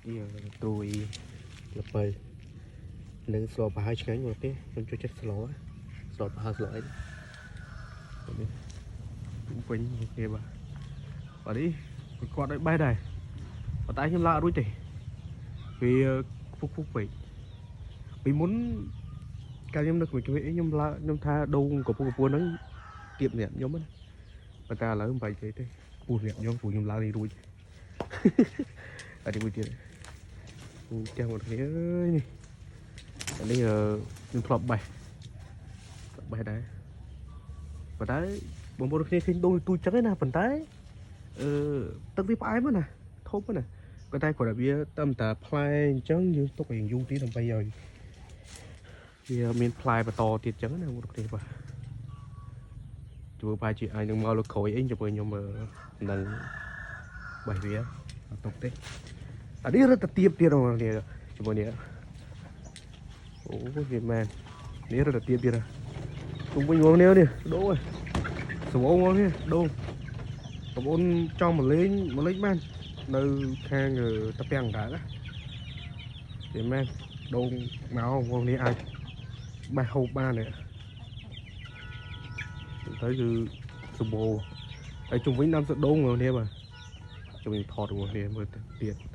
នេះត្រួយល្ពៅនិងស្លប្រហើរឆ្ងាញ់មកទេខ្ញុំចូលចិត្តស្លស្លប្រហើរស្លអីនេះវិញគ្នាបាទបាទនេះគាត់ដូចបេះដែរប៉ុន្តែខ្ញុំឡើងអត់រួចទេវាខ្ពុះខ្ពុះពេកពីមុនកាលខ្ញុំនៅក្មេងៗអីខ្ញុំឡើងខ្ញុំថាដូងកពុះកពួនហ្នឹងទៀបសម្រាប់ខ្ញុំណាប៉ុន្តែឥឡូវមិនបាច់ទេទេខ្ពស់សម្រាប់ខ្ញុំព្រោះខ្ញុំឡើងនេះរួច អត់មួយទៀតផ្ទះមកគ្នាអើយនេះអានេះខ្ញុំធ្លាប់បេះបេះដែរប៉ុន្តែបងប្អូនគ្នាឃើញដូងទូចចឹងឯណាប៉ុន្តែអឺទឹកវាផ្អែមណាធំណាប៉ុន្តែគ្រាន់តែវាតាមតែផ្លែអញ្ចឹងយើងទុកឲ្យយូរទៀតដើម្បីឲ្យវាមានផ្លែបន្តទៀតចឹងណាបងប្អូនគ្នាបាទជួយប្រហែលជាអាចនឹងមកលើក្រោយអីជួយខ្ញុំនឹងបេះវាអត់ទុកទេអានេះរត់ទៅទៀបទៀតបងប្អូនគ្នាជាមួយនេះអូវាមែននេះរត់ទៅទៀបទៀតជុំវិញបងប្អូននេះដូងសវងបងប្អូននេះដូងបងប្អូនចង់មកលេងមកលេងបាននៅខាងតាពាំងដែរណាវាមែនដូងមកបងប្អូននេះអាចបេះហូបបាននេះទៅគឺសបោហើយជុំវិញដាំសដូងបងប្អូននេះបាទជុំវិញថតបងប្អូននេះមើលទៅទៀត